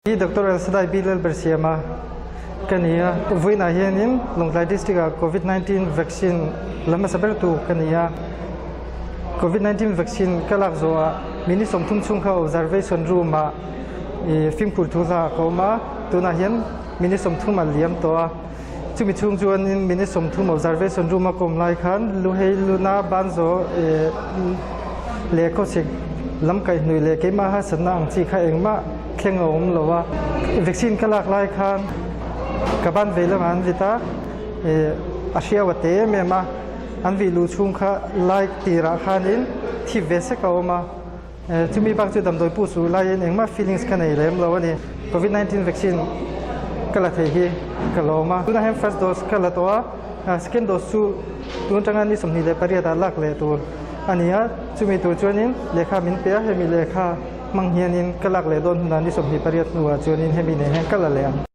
Hi Doctor Elsadai B Lalbersiama ka ni a, vawiinah hianin Lawngtlai District ah Covid 19 vaccine la hmasa bertu ka ni a. Covid 19 vaccine ka lak zawhah minute 30 chhung kha observation room ah ih fimkhur thu hla ka awm a, tunah hian minute 30 a liam tawh a. Chumi chhung chuanin minute 30 observation room a ka awm lai khan Luhei Luna Banzo ih leh khawsik lam kaihhnawih leh keimah harsatna ang chi kha engmah thleng a awm lo a. Vaccine ka lak lai khan ka ban vei lamah an vit a, ih a hriau a te em em a, an vih luh chhung kha lai tirah khanin thip ve sek a awm a. Chumi bak chu damdawi pu suh laiin engmah feelings ka nei lem lo a ni. Covid 19 vaccine ka la thei hi ka lawm a. Tunah hian first dose ka la tawh a, second dose chu tun atanga ni 28 ah lak leh tur a ni a. Chumi tur chuanin lehkha min pe a, hemi lehkha hmang hianin ka lak leh dawn hunah ni 28 hnuah chuanin hemi nen hian ka la leh ang.